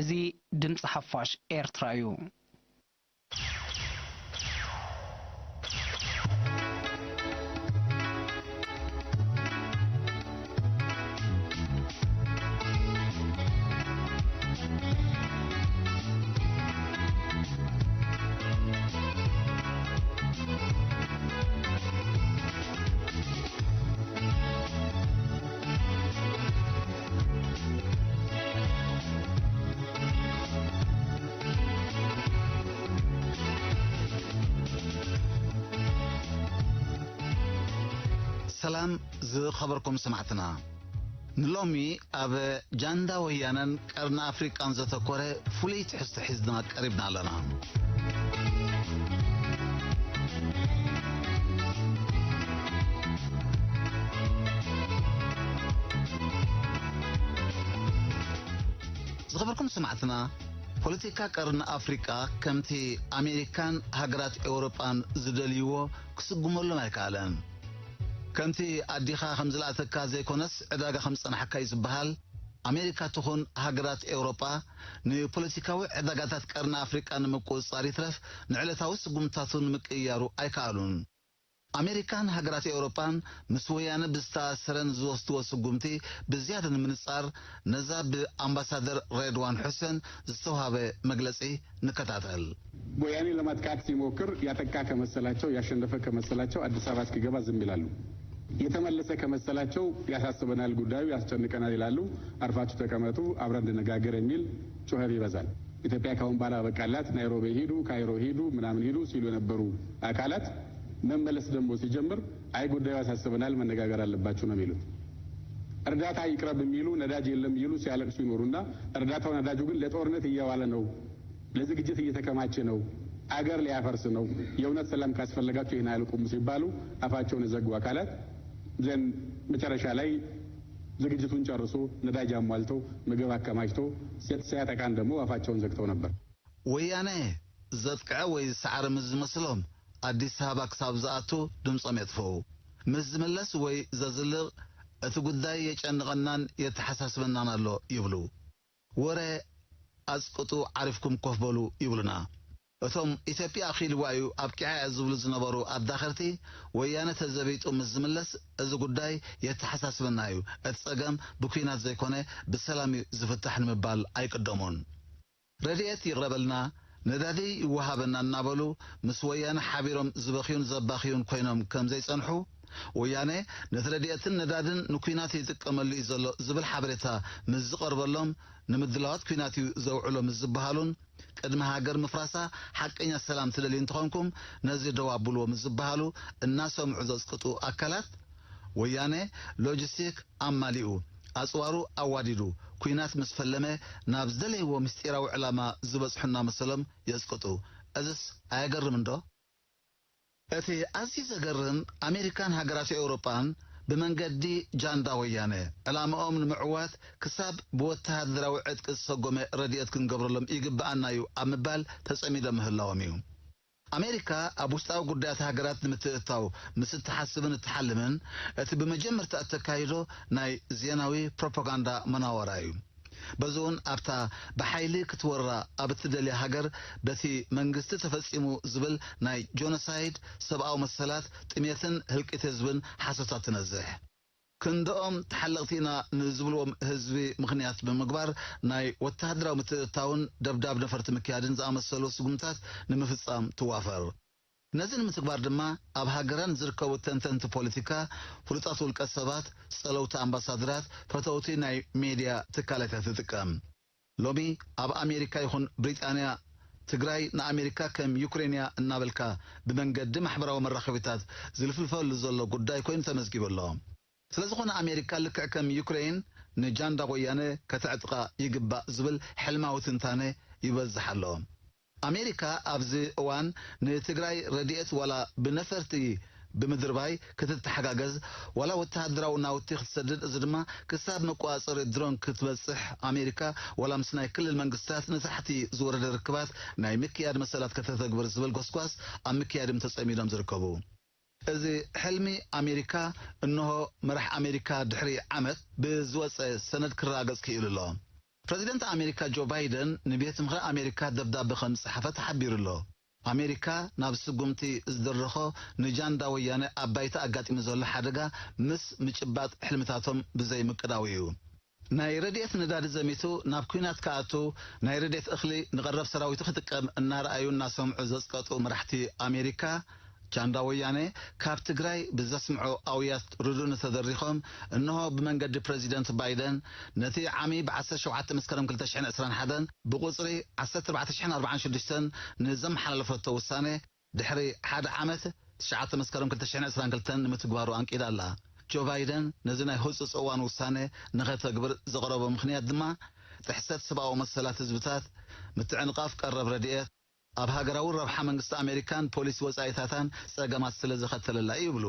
እዚ ድምፂ ሓፋሽ ኤርትራ እዩ። ሰላም ዝኸበርኩም ሰማዕትና፣ ንሎሚ ኣብ ጃንዳ ወያነን ቀርኒ ኣፍሪቃን ዘተኮረ ፍሉይ ትሕዝቶ ሒዝና ቀሪብና ኣለና። ዝኸበርኩም ሰማዕትና፣ ፖለቲካ ቀርኒ ኣፍሪቃ ከምቲ ኣሜሪካን ሃገራት ኤውሮጳን ዝደልይዎ ክስጉመሎም ኣይከኣለን። ከምቲ ኣዲኻ ከም ዝለኣተካ ዘይኮነስ ዕዳጋ ከም ዝጸናሕካ እዩ ዝበሃል። ኣሜሪካ ትኹን ሃገራት ኤውሮጳ ንፖለቲካዊ ዕዳጋታት ቀርኒ ኣፍሪቃ ንምቁጽጻር ይትረፍ ንዕለታዊ ስጉምታቱ ንምቅይያሩ ኣይከኣሉን። ኣሜሪካን ሃገራት ኤውሮጳን ምስ ወያነ ብዝተኣሰረን ዝወስድዎ ስጉምቲ ብዝያዳ ንምንጻር ነዛ ብኣምባሳደር ሬድዋን ሑሴን ዝተውሃበ መግለጺ ንከታተል። ወያኔ ለማጥቃት ሲሞክር ያጠቃ ከመሰላቸው ያሸነፈ ከመሰላቸው አዲስ አበባ እስኪገባ ዝም ይላሉ። የተመለሰ ከመሰላቸው ያሳስበናል፣ ጉዳዩ ያስጨንቀናል ይላሉ። አርፋችሁ ተቀመጡ፣ አብረን እንነጋገር የሚል ጩኸት ይበዛል። ኢትዮጵያ ካሁን በኋላ በቃላት፣ ናይሮቢ ሂዱ፣ ካይሮ ሂዱ፣ ምናምን ሂዱ ሲሉ የነበሩ አካላት መመለስ ደግሞ ሲጀምር አይ ጉዳዩ ያሳስበናል፣ መነጋገር አለባችሁ ነው የሚሉት። እርዳታ ይቅረብ የሚሉ፣ ነዳጅ የለም የሚሉ ሲያለቅሱ ይኖሩና እርዳታው ነዳጁ ግን ለጦርነት እየዋለ ነው፣ ለዝግጅት እየተከማቸ ነው፣ አገር ሊያፈርስ ነው፣ የእውነት ሰላም ካስፈለጋችሁ ይህን ያህል ቁሙ ሲባሉ አፋቸውን የዘጉ አካላት ዘን መጨረሻ ላይ ዝግጅቱን ጨርሶ ነዳጅ አሟልቶ ምግብ አከማችቶ ሲያጠቃን ደግሞ አፋቸውን ዘግተው ነበር። ወያነ ዘጥቅዐ ወይ ዝሰዓረ ምስ ዝመስሎም ኣዲስ ኣበባ ክሳብ ዝኣቱ ድምጾም የጥፍኡ። ምስ ዝምለስ ወይ ዘዝልቕ እቲ ጉዳይ የጨንቐናን የተሓሳስበናን ኣሎ ይብሉ። ወረ ኣጽቅጡ ዓሪፍኩም ኮፍ በሉ ይብሉና። እቶም ኢትዮጵያ ኣኺልዋ እዩ ኣብቂዓ እያ ዝብሉ ዝነበሩ ኣዳኸርቲ ወያነ ተዘቢጡ ምስ ዝምለስ እዚ ጉዳይ የተሓሳስበና እዩ፣ እቲ ጸገም ብኲናት ዘይኮነ ብሰላም እዩ ዝፍታሕ ንምባል ኣይቅደሙን። ረድኤት ይቕረበልና፣ ነዳዲ ይወሃበና እናበሉ ምስ ወያነ ሓቢሮም ዝበኽዩን ዘባኽዩን ኮይኖም ከም ዘይጸንሑ፣ ወያነ ነቲ ረድኤትን ነዳድን ንኲናት ይጥቀመሉ እዩ ዘሎ ዝብል ሓበሬታ ምስ ዝቐርበሎም ንምድላዋት ኲናት እዩ ዘውዕሎ ምስ ዝበሃሉን ቅድሚ ሃገር ምፍራሳ ሓቀኛ ሰላም ትደልዩ እንተኾንኩም ነዚ ደው ኣብልዎ ምስ ዝበሃሉ እናሰምዑ ዘጽቅጡ ኣካላት ወያነ ሎጂስቲክ ኣማሊኡ፣ ኣጽዋሩ ኣዋዲዱ፣ ኲናት ምስ ፈለመ ናብ ዝደለይዎ ምስጢራዊ ዕላማ ዝበጽሑ እናመሰሎም የጽቅጡ። እዝስ ኣየገርምን ዶ? እቲ ኣዝዩ ዘገርም ኣሜሪካን ሃገራት ኤውሮጳን ብመንገዲ ጃንዳ ወያነ ዕላምኦም ንምዕዋት ክሳብ ብወተሃደራዊ ዕጥቂ ዝሰጎመ ረድኤት ክንገብረሎም ይግብኣና እዩ ኣብ ምባል ተጸሚዶም ምህላዎም እዩ። ኣሜሪካ ኣብ ውሽጣዊ ጉዳያት ሃገራት ንምትእትታው ምስ እትሓስብን እትሓልምን እቲ ብመጀመርታ እተካይዶ ናይ ዜናዊ ፕሮፓጋንዳ መናወራ እዩ። በዚ እውን ኣብታ ብሓይሊ ክትወራ ኣብ እትደልያ ሃገር በቲ መንግስቲ ተፈጺሙ ዝብል ናይ ጆኖሳይድ፣ ሰብኣዊ መሰላት ጥሜትን ህልቂት ህዝብን ሓሶታት ትነዝሕ። ክንድኦም ተሓለቕቲ ኢና ንዝብልዎም ህዝቢ ምኽንያት ብምግባር ናይ ወተሃደራዊ ምትእትታውን ደብዳብ ነፈርቲ ምክያድን ዝኣመሰሉ ስጉምታት ንምፍጻም ትዋፈር። ነዚ ንምትግባር ድማ ኣብ ሃገራ ንዝርከቡ ተንተንቲ ፖለቲካ፣ ፍሉጣት ውልቀ ሰባት፣ ጸለውቲ ኣምባሳደራት፣ ፈተውቲ ናይ ሜድያ ትካላት እያ ትጥቀም። ሎሚ ኣብ ኣሜሪካ ይኹን ብሪጣንያ ትግራይ ንኣሜሪካ ከም ዩክሬን እያ እናበልካ ብመንገዲ ማሕበራዊ መራኸቢታት ዝልፍልፈሉ ዘሎ ጉዳይ ኮይኑ ተመዝጊቡ ኣሎ። ስለዝኾነ ኣሜሪካ ልክዕ ከም ዩክሬን ንጃንዳ ወያነ ከተዕጥቓ ይግባእ ዝብል ሕልማዊ ትንታነ ይበዝሕ ኣሎ። ኣሜሪካ ኣብዚ እዋን ንትግራይ ረድኤት ዋላ ብነፈርቲ ብምድርባይ ክትተሓጋገዝ ዋላ ወተሃደራዊ ናውቲ ክትሰድድ እዚ ድማ ክሳብ መቆጻጸሪ ድሮን ክትበጽሕ ኣሜሪካ ዋላ ምስ ናይ ክልል መንግስታት ንታሕቲ ዝወረደ ርክባት ናይ ምክያድ መሰላት ከተተግብር ዝብል ጎስጓስ ኣብ ምክያድ እዮም ተጸሚዶም ዝርከቡ። እዚ ሕልሚ ኣሜሪካ እንሆ መራሕ ኣሜሪካ ድሕሪ ዓመት ብዝወጸ ሰነድ ክረጋገጽ ክኢሉ ኣሎ። ፕረዚደንት ኣሜሪካ ጆ ባይደን ንቤት ምኽሪ ኣሜሪካ ደብዳበ ከም ዝጸሓፈ ተሓቢሩ ኣሎ። ኣሜሪካ ናብ ስጉምቲ ዝድረኾ ንጃንዳ ወያነ ኣብ ባይታ ኣጋጢሙ ዘሎ ሓደጋ ምስ ምጭባጥ ሕልምታቶም ብዘይ ምቅዳው እዩ። ናይ ረድኤት ነዳዲ ዘሚቱ ናብ ኲናት ክኣቱ፣ ናይ ረድኤት እኽሊ ንቐረብ ሰራዊቱ ክጥቀም እናረኣዩ እናሰምዑ ዘጽቀጡ መራሕቲ ኣሜሪካ፣ ጃንዳ ወያነ ካብ ትግራይ ብዘስምዖ ኣውያት ርዱእነት ተደሪኾም፣ እንሆ ብመንገዲ ፕረዚደንት ባይደን ነቲ ዓሚ ብ17 መስከረም ክልተ ሽሕን ዕስራን ሓደን ብቁጽሪ ዓሰርተ ኣርባዕተ ሽሕን ኣርባዓን ሽዱሽተን ንዘመሓላለፈቶ ውሳነ ድሕሪ ሓደ ዓመት ትሽዓተ መስከረም ክልተ ሽሕን ዕስራን ክልተን ንምትግባሩ ኣንቂዳ ኣላ። ጆ ባይደን ነዚ ናይ ህጹጽ እዋን ውሳነ ንኸተግብር ዘቕረቦ ምኽንያት ድማ ጥሕሰት ሰብኣዊ መሰላት ህዝብታት፣ ምትዕንቓፍ ቀረብ ረድኤት፣ ኣብ ሃገራዊ ረብሓ መንግስቲ ኣሜሪካን ፖሊሲ ወጻኢታታን ጸገማት ስለ ዘኸተለላ እዩ ይብሉ።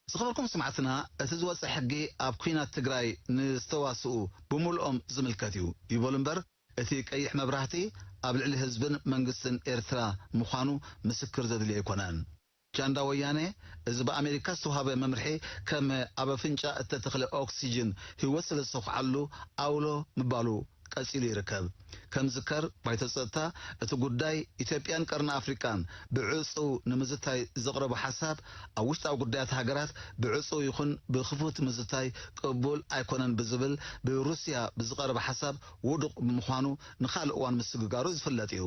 ዝኸበርኩም ሰማዕትና፣ እቲ ዝወጸ ሕጊ ኣብ ኲናት ትግራይ ንዝተዋስኡ ብምልኦም ዝምልከት እዩ። ይበሉ እምበር፣ እቲ ቀይሕ መብራህቲ ኣብ ልዕሊ ህዝብን መንግስትን ኤርትራ ምዃኑ ምስክር ዘድልዮ ኣይኮነን። ጃንዳ ወያነ፣ እዚ ብኣሜሪካ ዝተዋህበ መምርሒ ከም ኣብ ኣፍንጫ እተተኽለ ኦክሲጅን ህይወት ስለ ዝሰኹዓሉ ኣውሎ ምባሉ ቀጺሉ ይርከብ። ከም ዝከር፣ ባይቶ ጸጥታ እቲ ጉዳይ ኢትዮጵያን ቀርኒ ኣፍሪቃን ብዕጹው ንምዝታይ ዘቕረቦ ሓሳብ፣ ኣብ ውሽጣዊ ጉዳያት ሃገራት ብዕጹው ይኹን ብክፉት ምዝታይ ቅቡል ኣይኮነን ብዝብል ብሩስያ ብዝቐረበ ሓሳብ ውዱቕ ብምዃኑ ንኻልእ እዋን ምስግጋሩ ዝፍለጥ እዩ።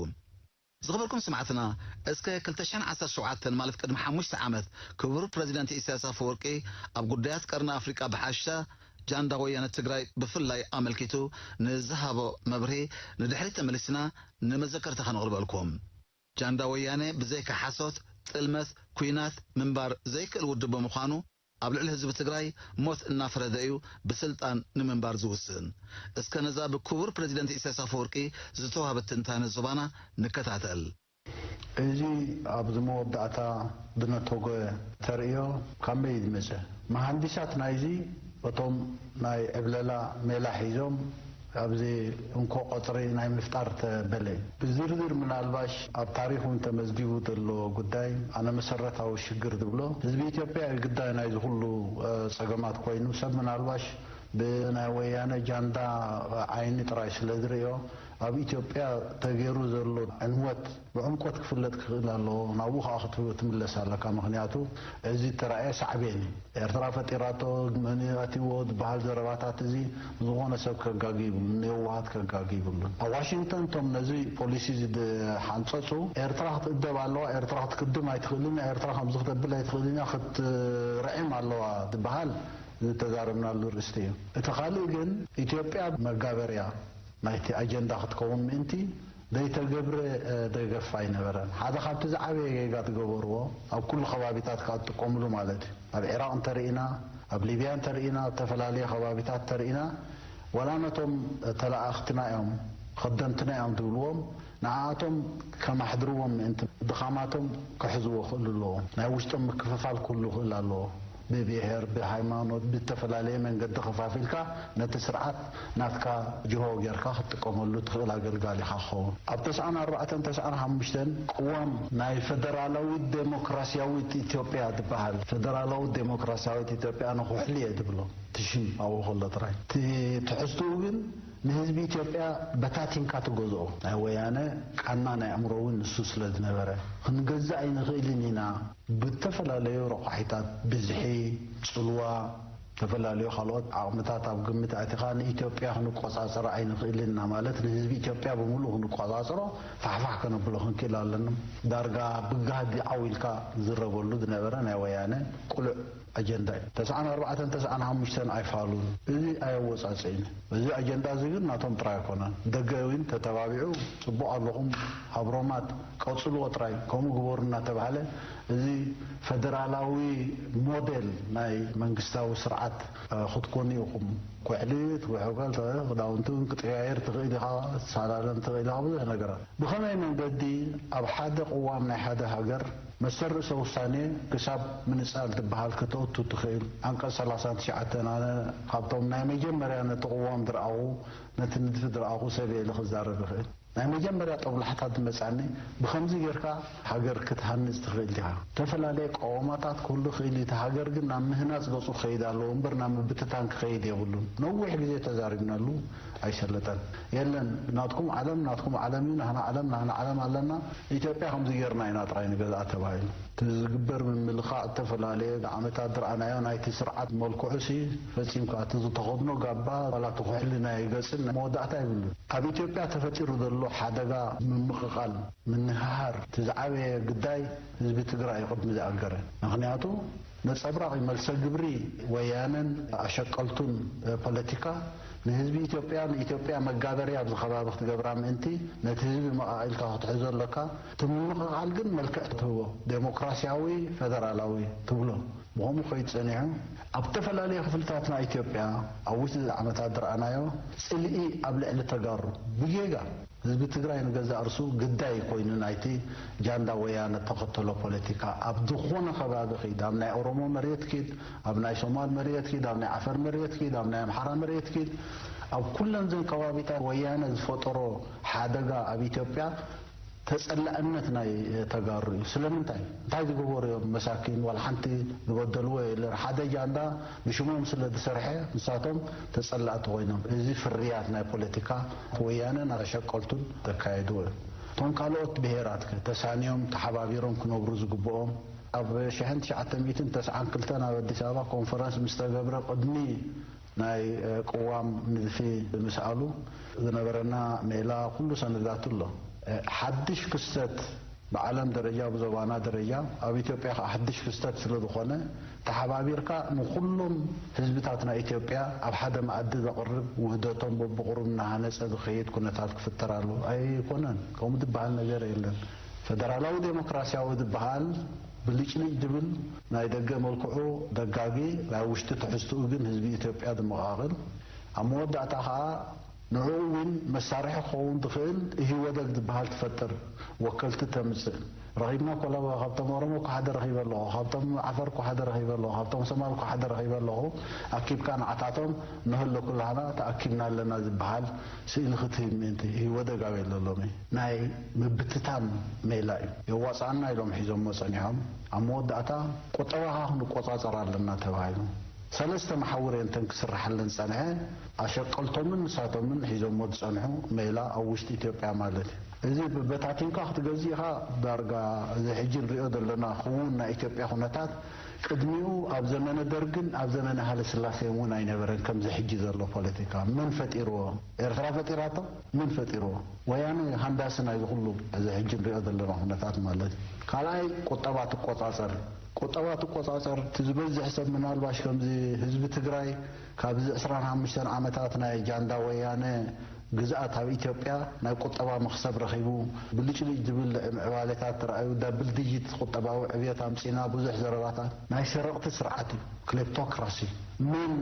ዝኸበርኩም ሰማዕትና፣ እስከ ክልተ ሽሕን ዓሰርተ ሸውዓተን ማለት ቅድሚ ሓሙሽተ ዓመት ክቡር ፕረዚደንት ኢሳያስ ኣፈወርቂ ኣብ ጉዳያት ቀርኒ ኣፍሪቃ ብሓሻ ጃንዳ ወያነ ትግራይ ብፍላይ ኣመልኪቱ ንዝሃቦ መብርሂ ንድሕሪት ተመሊስና ንመዘከርታ ከነቕርበልኩም። ጃንዳ ወያነ ብዘይካ ሓሶት፣ ጥልመት፣ ኲናት ምንባር ዘይክእል ውድብ ብምዃኑ ኣብ ልዕሊ ህዝቢ ትግራይ ሞት እናፈረደ እዩ ብስልጣን ንምንባር ዝውስን። እስከ ነዛ ብክቡር ፕረዚደንት ኢሳያስ ኣፈወርቂ ዝተዋህበት ትንታነ ዞባና ንከታተል። እዚ ኣብዚ መወዳእታ ብነቶጎ ተርእዮ ካብ መይ ዝመጸ? መሃንዲሳት ናይዚ እቶም ናይ ዕብለላ ሜላ ሒዞም ኣብዚ እንኮ ቆጽሪ ናይ ምፍጣር ተበለ። ብዝርዝር ምናልባሽ ኣብ ታሪኽ እውን ተመዝጊቡ ዘሎ ጉዳይ ኣነ መሰረታዊ ሽግር ዝብሎ ህዝቢ ኢትዮጵያ እዩ ግዳይ ናይዚ ኩሉ ጸገማት ኮይኑ ሰብ ምናልባሽ ብናይ ወያነ ጃንዳ ዓይኒ ጥራይ ስለ ዝርእዮ ኣብ ኢትዮጵያ ተገይሩ ዘሎ ዕንወት ብዕምቆት ክፍለጥ ክኽእል ኣለዎ። ናብኡ ከዓ ክትምለስ ኣለካ። ምኽንያቱ እዚ እተራእየ ሳዕቤን እዩ። ኤርትራ ፈጢራቶ፣ መን ኣትይዎ ዝበሃል ዘረባታት እዚ ዝኾነ ሰብ ከጋጊ ይብሉን የዋሃት ከጋጊ ይብሉን። ኣብ ዋሽንግተን እቶም ነዚ ፖሊሲ እዚ ዝሓንጸጹ ኤርትራ ክትእደብ ኣለዋ፣ ኤርትራ ክትክድም ኣይትኽእልን እያ፣ ኤርትራ ከምዚ ክተብል ኣይትኽእልን እያ፣ ክትርዕም ኣለዋ ዝበሃል ዝተዛረብናሉ ርእስቲ እዩ። እቲ ካልእ ግን ኢትዮጵያ መጋበርያ ናይቲ ኣጀንዳ ክትከውን ምእንቲ ዘይተገብረ ደገፍ ኣይነበረን። ሓደ ካብቲ ዝዓበየ ጌጋ ዝገበርዎ ኣብ ኩሉ ከባቢታት ከኣ ዝጥቀምሉ ማለት እዩ። ኣብ ዒራቕ እንተርኢና፣ ኣብ ሊብያ እንተርኢና፣ ኣብ ዝተፈላለየ ከባቢታት እንተርኢና ዋላ ነቶም ተላኣኽትና እዮም ከደምትና እዮም ዝብልዎም ንዓኣቶም ከማሕድርዎም ምእንቲ ድኻማቶም ክሕዝዎ ክእሉ ኣለዎም። ናይ ውሽጦም ምክፍፋል ክህሉ ክእል ኣለዎ። ብብሄር፣ ብሃይማኖት፣ ብዝተፈላለየ መንገዲ ከፋፊልካ ነቲ ስርዓት ናትካ ጅሆ ጌርካ ክትጥቀመሉ ትኽእል ኣገልጋሊኻ ክኸውን። ኣብ ተስዓን ኣርባዕተን ተስዓን ሓሙሽተን ቅዋም ናይ ፈደራላዊት ዴሞክራሲያዊት ኢትዮጵያ ዝበሃል ፈደራላዊት ዴሞክራሲያዊት ኢትዮጵያ ንኹሕሊ እየ ዝብሎ እቲ ሽም ኣብኡ ከሎ ጥራይ። እቲ ትሕዝትኡ ግን ንህዝቢ ኢትዮጵያ በታቲንካ ትገዝኦ። ናይ ወያነ ቃና ናይ ኣእምሮ እውን ንሱ ስለ ዝነበረ ክንገዝእ ኣይንኽእልን ኢና። ብተፈላለዩ ረቋሒታት፣ ብዝሒ፣ ጽልዋ፣ ዝተፈላለዩ ካልኦት ዓቕምታት ኣብ ግምት ኣእቲኻ ንኢትዮጵያ ክንቆጻጸራ ኣይንኽእልን ኢና ማለት ንህዝቢ ኢትዮጵያ ብምሉኡ ክንቆጻጸሮ ፋሕፋሕ ከነብሎ ክንክእል ኣለና። ዳርጋ ብጋህዲ ዓው ኢልካ ዝዝረበሉ ዝነበረ ናይ ወያነ ቅሉዕ ኣጀንዳ እዩ። ተስዓን ኣርባዕተን ተስዓን ሓሙሽተን ኣይፋሉን። እዚ ኣየወጻጽእን እዩ። እዚ ኣጀንዳ እዚ ግን ናቶም ጥራይ ኣይኮነን። ደገ እውን ተተባቢዑ ጽቡቕ ኣለኹም ሃብሮማት ቀጽልዎ ጥራይ ከምኡ ግበሩ እናተባህለ እዚ ፈደራላዊ ሞዴል ናይ መንግስታዊ ስርዓት ክትኮኑ ኢኹም። ኩሕሊ ትውሕከል ክዳውንቲ እውን ክትቀያየር ትኽእል ኢኻ፣ ትሳላለም ትኽእል ኢኻ ብዙሕ ነገራት። ብኸመይ መንገዲ ኣብ ሓደ ቅዋም ናይ ሓደ ሃገር መሰል ርእሰ ውሳኔ ክሳብ ምንጻል ትበሃል ከተእቱ ትኽእል? ዓንቀጽ ሰላሳን ትሽዓተን ኣነ ካብቶም ናይ መጀመርያ ነቲ ቅዋም ዝረኣኹ ነቲ ንድፊ ዝረኣኹ ሰብ እየ ኢለ ክዛረብ ይኽእል። ናይ መጀመርያ ጦብላሕታ ዝመጻኒ፣ ብኸምዚ ጌርካ ሃገር ክትሃንጽ ትኽእል ዲኻ? ዝተፈላለየ ቀወማታት ክህሉ ይኽእል እዩ። እቲ ሃገር ግን ናብ ምህናጽ ገጹ ክኸይድ ኣለዎ እምበር ናብ ምብትታን ክኸይድ የብሉን። ነዊሕ ግዜ ተዛሪብናሉ፣ ኣይሰለጠን። የለን፣ ናትኩም ዓለም ናትኩም ዓለም እዩ፣ ናህና ዓለም ናህና ዓለም ኣለና። ኢትዮጵያ ከምዚ ጌርና ኢና ጥራይ ንገዝኣ ተባሂሉ። እቲ ዝግበር ምምልኻዕ፣ ዝተፈላለየ ዓመታት ዝረኣናዮ ናይቲ ስርዓት መልክዑሲ፣ ፈጺምካ እቲ ዝተኸድኖ ጋባ ዋላ እቲ ኩሕሊ ናይ ገጽን መወዳእታ የብሉን። ኣብ ኢትዮጵያ ተፈጢሩ ዘሎ ሓደጋ ምምቕቓል፣ ምንህሃር፣ እቲ ዝዓበየ ግዳይ ህዝቢ ትግራይ እዩ ቅድሚ ዝኣገረ። ምኽንያቱ ነጸብራቕ እዩ። መልሰ ግብሪ ወያነን ኣሸቀልቱን ፖለቲካ ንህዝቢ ኢትዮጵያ፣ ንኢትዮጵያ መጋበርያ ኣብዚ ከባቢ ክትገብራ ምእንቲ፣ ነቲ ህዝቢ መቓቒልካ ክትሕዞ ኣለካ። እቲ ምምቕቓል ግን መልክዕ ትህቦ፣ ዴሞክራሲያዊ፣ ፌደራላዊ ትብሎ። ብኸምኡ ከይዱ ጸኒሑ፣ ኣብ ዝተፈላለየ ክፍልታት ናይ ኢትዮጵያ ኣብ ውሽጢ ዓመታት ዝረኣናዮ ጽልኢ ኣብ ልዕሊ ተጋሩ ብጌጋ ህዝቢ ትግራይ ንገዛእ ርእሱ ግዳይ ኮይኑ ናይቲ ጃንዳ ወያነ ተኸተሎ ፖለቲካ፣ ኣብ ዝኾነ ከባቢ ኪድ፣ ኣብ ናይ ኦሮሞ መሬት ኪድ፣ ኣብ ናይ ሶማል መሬት ኪድ፣ ኣብ ናይ ዓፈር መሬት ኪድ፣ ኣብ ናይ ኣምሓራ መሬት ኪድ፣ ኣብ ኩለን ዘን ከባቢታት ወያነ ዝፈጠሮ ሓደጋ ኣብ ኢትዮጵያ ተጸላእነት ናይ ተጋሩ እዩ። ስለምንታይ? እንታይ ዝገበሩ እዮም? መሳኪን ዋላ ሓንቲ ዝበደልዎ የለን። ሓደ ጃንዳ ብሽሞም ስለ ዝሰርሐ ንሳቶም ተጸላእቲ ኮይኖም። እዚ ፍርያት ናይ ፖለቲካ ወያነን ኣሸቀልቱን ዘካየድዎ እዩ። እቶም ካልኦት ብሄራት ከ ተሳንዮም ተሓባቢሮም ክነብሩ ዝግብኦም? ኣብ ሽሕን ትሽዓተ ሚእትን ተስዓን ክልተን ኣብ ኣዲስ ኣበባ ኮንፈረንስ ምስ ተገብረ ቅድሚ ናይ ቅዋም ንድፊ ምስኣሉ ዝነበረና ሜላ ኩሉ ሰነዳቱ ኣሎ። ሓድሽ ክስተት ብዓለም ደረጃ ብዞባና ደረጃ ኣብ ኢትዮጵያ ከዓ ሓድሽ ክስተት ስለ ዝኾነ ተሓባቢርካ ንኩሎም ህዝብታት ናይ ኢትዮጵያ ኣብ ሓደ መኣዲ ዘቕርብ ውህደቶም በብቑሩብ እናሃነፀ ዝኸይድ ኩነታት ክፍጠር ኣሎ። ኣይኮነን፣ ከምኡ ዝበሃል ነገር የለን። ፈደራላዊ ዴሞክራሲያዊ ዝበሃል ብልጭልጭ ዝብል ናይ ደገ መልክዑ ደጋጊ ናይ ውሽጢ ትሕዝትኡ ግን ህዝቢ ኢትዮጵያ ዝመቓቕል ኣብ መወዳእታ ከዓ ንዕኡ እውን መሳርሒ ክኸውን ዝኽእል ኢህወደግ ዝበሃል ትፈጥር፣ ወከልቲ ተምፅእ። ረኺብና እኮ ኣለና፣ ካብቶም ኦሮሞ እኮ ሓደ ረኺበ ኣለኹ፣ ካብቶም ዓፈር እኮ ሓደ ረኺበ ኣለኹ፣ ካብቶም ሶማል እኮ ሓደ ረኺበ ኣለኹ። ኣኪብካ ንዓታቶም ንህሎ ኩላህና ተኣኪብና ኣለና ዝበሃል ስእሊ ክትህብ ምእንቲ ኢህወደግ ኣበይ ኣሎ ሎሚ? ናይ ምብትታን ሜላ እዩ። የዋፅኣና ኢሎም ሒዞሞ ፀኒሖም። ኣብ መወዳእታ ቁጠባኻ ክንቆፃፀር ኣለና ተባሂሉ። ሰለስተ መሓውር እየን እተን ክስርሓለን ዝጸንሐ። ኣሸቀልቶምን ንሳቶምን ሒዞሞ ዝጸንሑ ሜላ ኣብ ውሽጢ ኢትዮጵያ ማለት እዩ። እዚ በታቲንካ ክትገዝእ ኢኻ። ዳርጋ እዚ ሕጂ ንሪኦ ዘለና ክውን ናይ ኢትዮጵያ ኩነታት ቅድሚኡ ኣብ ዘመነ ደርግን ኣብ ዘመነ ሃይለስላሴን እውን ኣይነበረን። ከምዚ ሕጂ ዘሎ ፖለቲካ መን ፈጢርዎ? ኤርትራ ፈጢራቶ? መን ፈጢርዎ? ወያነ ሃንዳሲ ናይዚ ኩሉ እዚ ሕጂ ንሪኦ ዘለና ኩነታት ማለት እዩ። ካልኣይ ቁጠባ ትቆጻጸር። ቁጠባ ትቆጻጸር፣ እቲ ዝበዝሕ ሰብ ምናልባሽ ከምዚ ህዝቢ ትግራይ ካብዚ ዕስራን ሓሙሽተን ዓመታት ናይ ጃንዳ ወያነ ግዝኣት ኣብ ኢትዮጵያ ናይ ቁጠባ መኽሰብ ረኺቡ ብልጭልጭ ዝብል ምዕባሌታት ተራእዩ ዳብል ዲጂት ቁጠባዊ ዕብየት ኣምጺና ብዙሕ ዘረባታት ናይ ሰረቕቲ ስርዓት እዩ። ክሌፕቶክራሲ። መን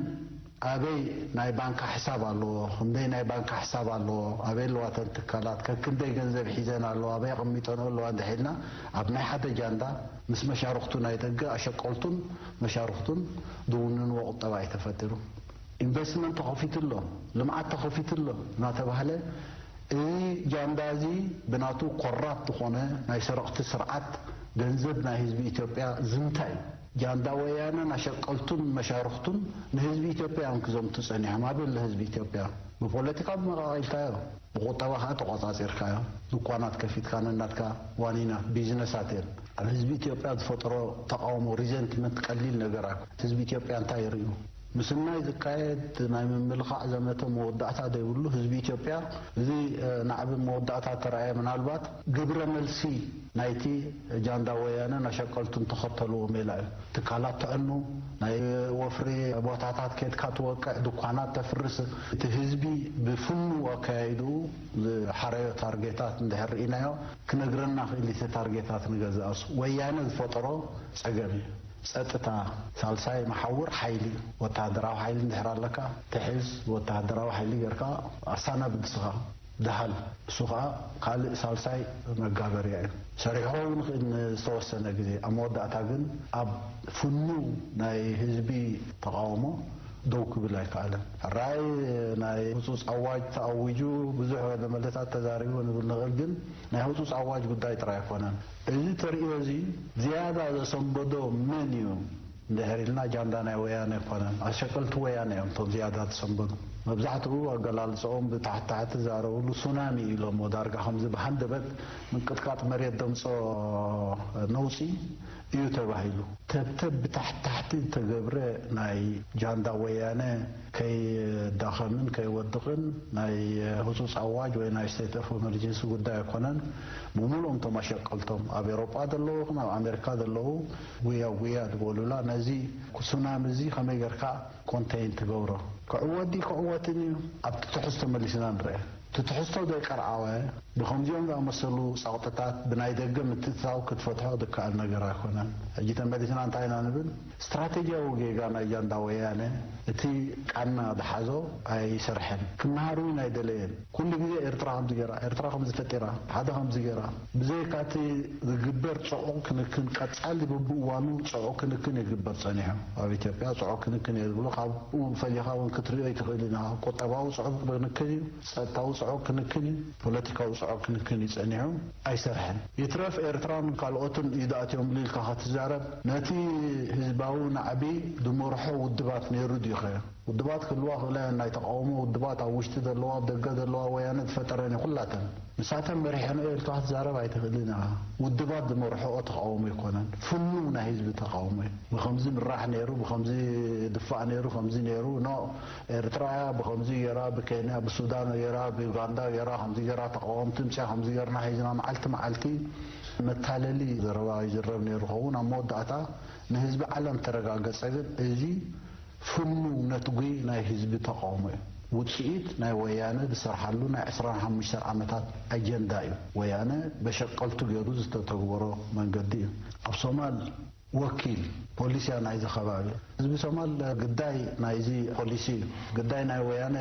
ኣበይ ናይ ባንካ ሕሳብ ኣለዎ፣ ክንደይ ናይ ባንካ ሕሳብ ኣለዎ፣ ኣበይ ኣለዋ እተን ትካላት፣ ከክንደይ ገንዘብ ሒዘን ኣለዋ፣ ኣበይ ኣቐሚጠንኦ ኣለዋ እንድሕልና ኣብ ናይ ሓደ ጃንዳ ምስ መሻርኽቱ ናይ ደገ ኣሸቀልቱን መሻርኽቱን ዝውንንዎ ቁጠባ እዩ ተፈጢሩ። ኢንቨስትመንት ተኸፊቱ ኣሎ፣ ልምዓት ተኸፊቱ ኣሎ እናተባህለ እዚ ጃንዳ እዚ ብናቱ ኮራፕት ዝኾነ ናይ ሰረቕቲ ስርዓት ገንዘብ ናይ ህዝቢ ኢትዮጵያ ዝምታ እዩ። ጃንዳ ወያነን ኣሸቀልቱን መሻርኽቱን ንህዝቢ ኢትዮጵያ እዮም ክዘምቱ ጸኒሖም። ኣበይ ኣሎ ህዝቢ ኢትዮጵያ? ብፖለቲካ ብመቓቒልካዮ፣ ብቁጠባ ከኣ ተቖጻጺርካዮ። ድኳናት ከፊትካ ነናትካ ዋኒናት ቢዝነሳት እየን። ኣብ ህዝቢ ኢትዮጵያ ዝፈጥሮ ተቓውሞ ሪዘንትመንት ቀሊል ነገር ኣይኮነን። ህዝቢ ኢትዮጵያ እንታይ ይርእዩ? ምስናይ ዝካየድ ናይ ምምልኻዕ ዘመተ መወዳእታ ዘይብሉ ህዝቢ ኢትዮጵያ፣ እዚ ናዕቢ መወዳእታ ተራእየ ምናልባት ግብረ መልሲ ናይቲ ጃንዳ ወያነን ኣሸቀልቱን ተኸተልዎ ሜላ እዩ። ትካላት ተዕኑ፣ ናይ ወፍሪ ቦታታት ኬድካ ትወቅዕ፣ ድኳናት ተፍርስ፣ እቲ ህዝቢ ብፍኑ ኣካያይድኡ ዝሓረዮ ታርጌታት እንድሕር ርኢናዮ ክነግረና ክእል እቲ ታርጌታት ንገዛእሱ ወያነ ዝፈጠሮ ጸገም እዩ። ጸጥታ፣ ሳልሳይ መሓውር ሓይሊ፣ ወተሃደራዊ ሓይሊ እንድሕር ኣለካ ትሕዝ፣ ወተሃደራዊ ሓይሊ ጌርካ ኣሳናብድ ንስኻ። ደሃል፣ እሱ ኸኣ ካልእ ሳልሳይ መጋበርያ እዩ። ሰሪሑ ክኸውን ይኽእል ንዝተወሰነ ግዜ፣ ኣብ መወዳእታ ግን ኣብ ፍኑ ናይ ህዝቢ ተቓውሞ ደው ክብል ኣይከኣለን። ሕራይ ናይ ህጹጽ ኣዋጅ ተኣዊጁ ብዙሕ መለታት ተዛሪቡ ንብል ንኽእል፣ ግን ናይ ህጹጽ ኣዋጅ ጉዳይ ጥራይ ኣይኮነን። እዚ ተርእዮ እዚ ዝያዳ ዘሰንበዶ መን እዩ እንድሕር ኢልና ጃንዳ ናይ ወያነ ኣይኮነን፣ ኣሸቀልቲ ወያነ እዮም እቶም ዝያዳ ተሰንበዱ። መብዛሕትኡ ኣገላልጸኦም ብታሕቲ ታሕቲ ዝዛረብሉ ሱናሚ ኢሎሞ፣ ዳርጋ ከምዚ ብሃንደበት ምንቅጥቃጥ መሬት ደምጾ ነውጺ እዩ ተባሂሉ። ተብተብ ብታሕቲ ታሕቲ ዝተገብረ ናይ ጃንዳ ወያነ ከይዳኸምን ከይወድቕን ናይ ህጹጽ ኣዋጅ ወይ ናይ ስቴት ኦፍ ኤመርጀንሲ ጉዳይ ኣይኮነን። ብምሉኦም እቶም ኣሸቀልቶም ኣብ ኤውሮጳ ዘለዉ ይኹን ኣብ ኣሜሪካ ዘለዉ ጉያ ጉያ ዝበሉላ ነዚ ሱናሚ እዚ ከመይ ጌርካ ኮንቴይን ትገብሮ? ክዕወት ድዩ ክዕወትን እዩ? ኣብቲ ትሕዝቶ መሊስና ንርአ። እቲ ትሕዝቶ ዘይቀርዓወ ብኸምዚኦም ዝኣመሰሉ ጸቕጥታት ብናይ ደገ ምትእትታው ክትፈትሖ ዝከኣል ነገር ኣይኮነን። ሕጂ ተመሊስና እንታይ ኢና ንብል? ስትራቴጂያዊ ጌጋ ናይ ጃንዳ ወያነ እቲ ቃና ዝሓዞ ኣይሰርሐን። ክመሃር እውን ኣይደለየን። ኩሉ ግዜ ኤርትራ ከምዚ ገይራ፣ ኤርትራ ከምዚ ፈጢራ፣ ሓደ ከምዚ ገይራ። ብዘይካ እቲ ዝግበር ጽዑቕ ክንክን፣ ቀጻሊ በብእዋኑ ጽዑቕ ክንክን ይግበር ጸኒሑ። ኣብ ኢትዮጵያ ጽዑቕ ክንክን እየ ዝብሎ፣ ካብኡ ፈሊኻ እውን ክትሪኦ ኣይትኽእልን ኢኻ። ቁጠባዊ ጽዑቕ ክንክን እዩ፣ ጸጥታዊ ጽዑቕ ክንክን እዩ፣ ፖለቲካዊ ጽዑቕ ክንክን እዩ ጸኒሑ፣ ኣይሰርሐን። ይትረፍ ኤርትራን ካልኦትን ኢድ ኣትዮምሉ ኢልካ ክትዛረብ፣ ነቲ ህዝባዊ ናዕቢ ዝመርሖ ውድባት ነይሩ ድዩ ኸ? ውድባት ክህልዋ ክእላ እየን። ናይ ተቃውሞ ውድባት ኣብ ውሽጢ ዘለዋ፣ ኣብ ደገ ዘለዋ፣ ወያነ ዝፈጠረን እዩ ኩላተን። ንሳተን መሪሐንኦ ኢልካ ክትዛረብ ኣይትኽእልን ኢኻ። ውድባት ዝመርሕኦ ተቃውሞ ኣይኮነን። ፍኑው ናይ ህዝቢ ተቃውሞ እዩ። ብኸምዚ ምራሕ ነይሩ፣ ብኸምዚ ድፋእ ነይሩ፣ ከምዚ ነይሩ። ኖ፣ ኤርትራ እያ ብኸምዚ ገይራ፣ ብኬንያ፣ ብሱዳን ገይራ፣ ብዩጋንዳ ገይራ፣ ከምዚ ገይራ ተቃወምቲ ምጽያ፣ ከምዚ ገይርና ሒዝና መዓልቲ መዓልቲ መታለሊ ዘረባ ይዝረብ ነይሩ ኸውን። ኣብ መወዳእታ ንህዝቢ ዓለም ተረጋገጸ። ግን እዚ ፍኑው ነትጒ ናይ ህዝቢ ተቃውሞ እዩ። ውጽኢት ናይ ወያነ ዝሰርሓሉ ናይ ዕስራን ሓሙሽተን ዓመታት ኣጀንዳ እዩ። ወያነ በሸቀልቱ ገይሩ ዝተተግበሮ መንገዲ እዩ። ኣብ ሶማል ወኪል ፖሊስያ ናይዚ ከባቢ። ህዝቢ ሶማል ግዳይ ናይዚ ፖሊሲ እዩ። ግዳይ ናይ ወያነ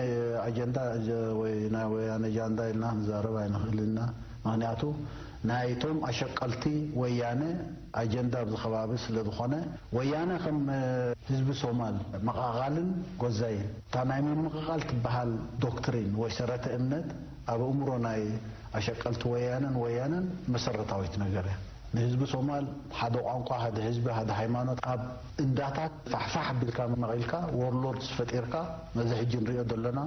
ኣጀንዳ ወይ ናይ ወያነ ጃንዳ ኢልና ክንዛረብ ኣይንኽእል ኢና። ምኽንያቱ ናይቶም ኣሸቀልቲ ወያነ ኣጀንዳ ኣብዚ ከባቢ ስለ ዝኾነ፣ ወያነ ከም ህዝቢ ሶማል መቓቓልን ጎዛይን፣ እታ ናይ ምምቕቓል ትበሃል ዶክትሪን ወይ ሰረተ እምነት ኣብ ኣእምሮ ናይ ኣሸቀልቲ ወያነን ወያነን መሰረታዊት ነገር እያ። ንህዝቢ ሶማል ሓደ ቋንቋ፣ ሓደ ህዝቢ፣ ሓደ ሃይማኖት ኣብ እንዳታት ፋሕፋሕ ኣቢልካ መቒልካ ዎርሎርድስ ፈጢርካ፣ ነዚ ሕጂ ንሪኦ ዘለና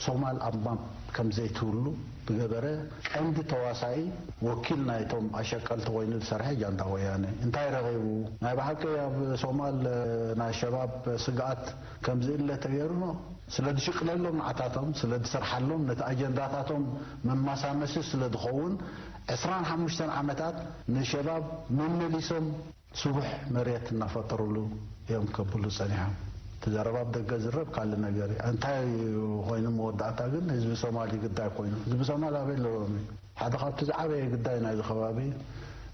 ሶማል ኣብ ማፕ ከም ዘይትህሉ ዝገበረ ቀንዲ ተዋሳኢ ወኪል ናይቶም ኣሸቀልቲ ኮይኑ ዝሰርሐ ጃንዳ ወያነ። እንታይ ረኺቡ? ናይ ብሓቂ ኣብ ሶማል ናይ ሸባብ ስግኣት ከም ዝእለ ተገይሩ ነው። ስለ ዝሽቅለሎም ንዓታቶም፣ ስለ ዝሰርሓሎም፣ ነቲ ኣጀንዳታቶም መማሳመሲ ስለ ዝኸውን ዕስራን ሓሙሽተን ዓመታት ንሸባብ መመሊሶም ስቡሕ መሬት እናፈጠሩሉ እዮም ከብሉ ጸኒሖም። እቲ ዘረባ ኣብ ደገ ዝረብ ካልእ ነገር እዩ። እንታይ ኮይኑ መወዳእታ ግን ህዝቢ ሶማል ይግዳይ ኮይኑ። ህዝቢ ሶማል ኣበይ ኣለዎም እዩ? ሓደ ካብቲ ዝዓበየ ግዳይ ናይዚ ከባቢ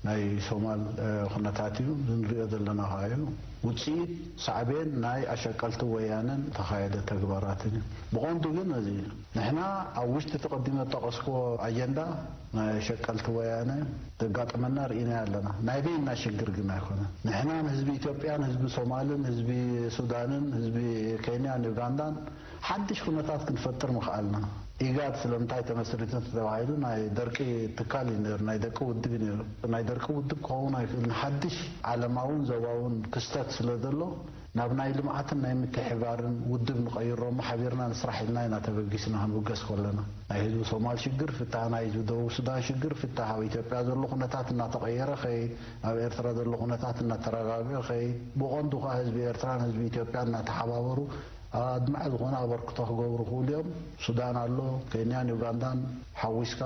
ናይ ሶማል፣ እ፣ ኩነታት እዩ። እዚ ንሪኦ ዘለና ከኣ እዩ። ውጽኢት ሳዕቤን ናይ ኣሸቀልቲ ወያነን ተኻየደ ተግባራትን እዩ። ብቐንዱ ግን እዚ እዩ። ንሕና ኣብ ውሽጢ እቲ ቀዲመ ዝጠቐስክዎ ኣጀንዳ ናይ ኣሸቀልቲ ወያነ ዘጋጠመና ርኢናዮ ኣለና። ናይ በይንና ሽግር ግን ኣይኮነን። ንሕና ንህዝቢ ኢትዮጵያን ህዝቢ ሶማልን ህዝቢ ሱዳንን ህዝቢ ኬንያን ዩጋንዳን ሓድሽ ኩነታት ክንፈጥር ምኽኣልና። ኢጋድ ስለምንታይ ተመስሪቱ ተባሂሉ ናይ ደርቂ ትካል እዩ ነይሩ፣ ናይ ደቂ ውድብ እዩ ነይሩ። ናይ ደርቂ ውድብ ክኸውን ኣይክእልን። ሓድሽ ዓለማውን ዞባውን ክስተት ስለ ዘሎ ናብ ናይ ልምዓትን ናይ ምትሕብባርን ውድብ ንቐይሮ እሞ ሓቢርና ንስራሕ ኢልና ኢና ተበጊስና ክንብገስ ከለና። ናይ ህዝቢ ሶማል ሽግር ፍታህ፣ ናይ ህዝቢ ደቡብ ሱዳን ሽግር ፍታህ፣ ኣብ ኢትዮጵያ ዘሎ ኩነታት እናተቐየረ ከይድ፣ ኣብ ኤርትራ ዘሎ ኩነታት እናተረጋግአ ከይድ፣ ብቐንዱ ከኣ ህዝቢ ኤርትራን ህዝቢ ኢትዮጵያን እናተሓባበሩ ኣድማዒ ዝኾነ ኣበርክቶ ክገብሩ ይኽእሉ እዮም። ሱዳን ኣሎ፣ ኬንያን ዩጋንዳን ሓዊስካ፣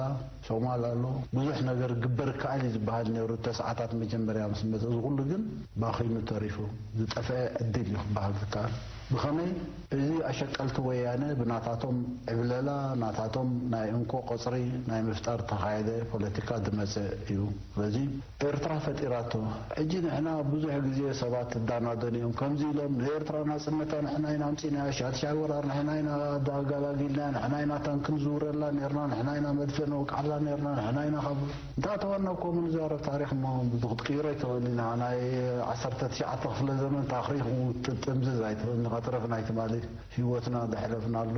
ሶማል ኣሎ። ብዙሕ ነገር ክግበር ይከኣል እዩ ዝበሃል ነይሩ፣ እተ ሰዓታት መጀመርያ ምስ መጸ። እዚ ኩሉ ግን ባኺኑ ተሪፉ፣ ዝጠፍአ ዕድል እዩ ክበሃል ዝከኣል። ብኸመይ? እዚ ኣሸቀልቲ ወያነ ብናታቶም ዕብለላ፣ ናታቶም ናይ እንኮ ቁጽሪ ናይ ምፍጣር ተኻየደ ፖለቲካ ዝመጸ እዩ። ስለዚ ኤርትራ ፈጢራቶ። ሕጂ ንሕና ብዙሕ ግዜ ሰባት እዳናደኑ እዮም። ከምዚ ኢሎም ንኤርትራ ናጽነታ ንሕና ኢና ኣምጺእናያ፣ ሻድሻይ ወራር ንሕና ኢና ኣጋላጊልና፣ ንሕና ኢና ታንክ ንዝውረላ ኔርና፣ ንሕና ኢና መድፍዕ ነውቅዓላ ኔርና፣ ንሕና ኢና ካብ እንታተወና እኮ ምንዛረብ ታሪኽ እሞ ክትቅይሮ ኣይትኽእል ኢና። ናይ ዓሰርተ ትሽዓተ ክፍለ ዘመን ታሪኽ ጥምዝዝ ኣይትኽእል ኢኻ። ኣትረፍና ኣይትማሊ። ህይወትና ዘሕለፍናሉ፣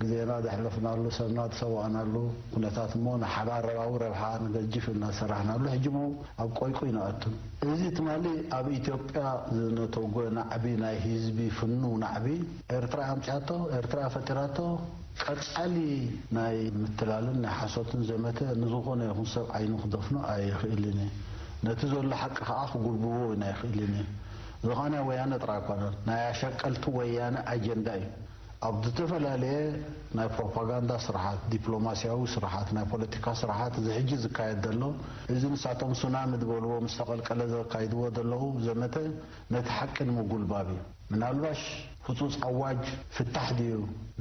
ግዜና ዘሕለፍናሉ፣ ሰብና ዝሰዋእናሉ ኩነታት እሞ ንሓባራዊ ረብሓ ንገጅፍ ኢልና ዝሰራሕናሉ ሕጂ እሞ ኣብ ቆይቁይ ንኣቱ። እዚ ትማሊ ኣብ ኢትዮጵያ ዝነተጎ ናዕቢ፣ ናይ ህዝቢ ፍኑው ናዕቢ፣ ኤርትራ ኣምጺኣቶ፣ ኤርትራ ፈጢራቶ፣ ቀጻሊ ናይ ምትላልን ናይ ሓሶትን ዘመተ ንዝኾነ ይኹን ሰብ ዓይኑ ክደፍኖ ኣይኽእልን እዩ። ነቲ ዘሎ ሓቂ ከኣ ክጉልብቦ እውን ኣይኽእልን እዩ። እዚ ኸኣ ናይ ወያነ ጥራይ ኣይኮነን፣ ናይ ኣሸቀልቲ ወያነ ኣጀንዳ እዩ። ኣብ ዝተፈላለየ ናይ ፕሮፓጋንዳ ስራሓት፣ ዲፕሎማስያዊ ስራሓት፣ ናይ ፖለቲካ ስራሓት፣ እዚ ሕጂ ዝካየድ ዘሎ፣ እዚ ንሳቶም ሱናሚ ዝበልዎ ምስ ተቐልቀለ ዘካይድዎ ዘለዉ ዘመተ፣ ነቲ ሓቂ ንምጉልባብ እዩ። ምናልባሽ ህጹጽ ኣዋጅ ፍታሕ ድዩ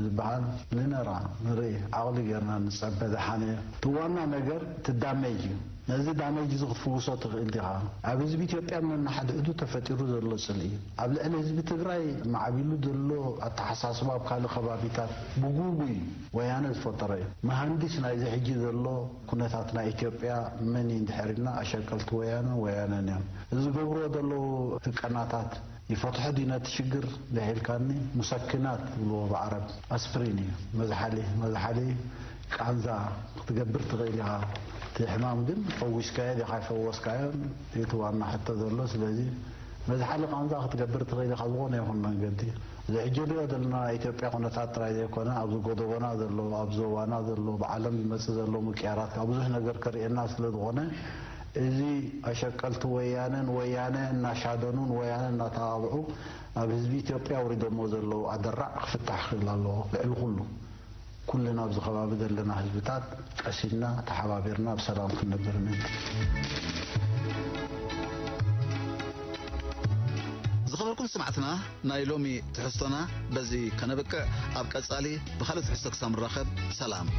ዝበሃል ንነራ፣ ንርኢ፣ ዓቕሊ ጌርና ንጸበ፣ ደሓነ እዩ። እቲ ዋና ነገር እቲ ዳሜጅ እዩ። ነዚ ዳሜጅ እዚ ክትፍውሶ ትኽእል ዲኻ? ኣብ ህዝቢ ኢትዮጵያ ነንሓድሕዱ ተፈጢሩ ዘሎ ጽልኢ፣ ኣብ ልዕሊ ህዝቢ ትግራይ ማዕቢሉ ዘሎ ኣተሓሳስባ ኣብ ካልእ ከባቢታት ብጉጉይ ወያነ ዝፈጠሮ እዩ። መሃንዲስ ናይዚ ሕጂ ዘሎ ኩነታት ናይ ኢትዮጵያ መን እዩ እንድሕር ኢልና፣ ኣሸቀልቲ ወያነ፣ ወያነን እዮም። እዚ ዝገብርዎ ዘለዉ ህቀናታት ይፈትሖ ድዩ ነቲ ሽግር እንድሕር ኢልካኒ፣ ሙሰክናት ዝብልዎ ብዓረብ፣ ኣስፕሪን እዩ። መዝሓሊ፣ መዝሓሊ ቃንዛ ክትገብር ትኽእል ኢኻ። እቲ ሕማም ግን ፈዊስካዮ ዲኻ ኣይፈወስካዮን እዩ እቲ ዋና ሕቶ ዘሎ። ስለዚ መዝሓሊ ቃንዛ ክትገብር ትኽእል ኢኻ ብዝኾነ ይኹን መንገዲ። እዚ ሕጂ ንሪኦ ዘለና ናይ ኢትዮጵያ ኩነታት ጥራይ ዘይኮነ፣ ኣብዚ ጎደቦና ዘሎ፣ ኣብ ዞባና ዘሎ፣ ብዓለም ዝመጽእ ዘሎ ምቅያራት፣ ካብ ብዙሕ ነገር ከርእየና ስለ ዝኾነ፣ እዚ ኣሸቀልቲ ወያነን ወያነ እናሻደኑን ወያነ እናተባብዑ ኣብ ህዝቢ ኢትዮጵያ ኣውሪዶሞ ዘለዉ ኣደራዕ ክፍታሕ ክኽእል ኣለዎ። ልዕሊ ኩሉ፣ ኩልና ኣብዚ ከባቢ ዘለና ህዝብታት ቀሲንና፣ ተሓባቢርና ኣብ ሰላም ክንነብር ምእንቲ። ዝኸበርኩም ሰማዕትና፣ ናይ ሎሚ ትሕዝቶና በዚ ከነብቅዕ፣ ኣብ ቀጻሊ ብኻልእ ትሕዝቶ ክሳብ ንራኸብ፣ ሰላም።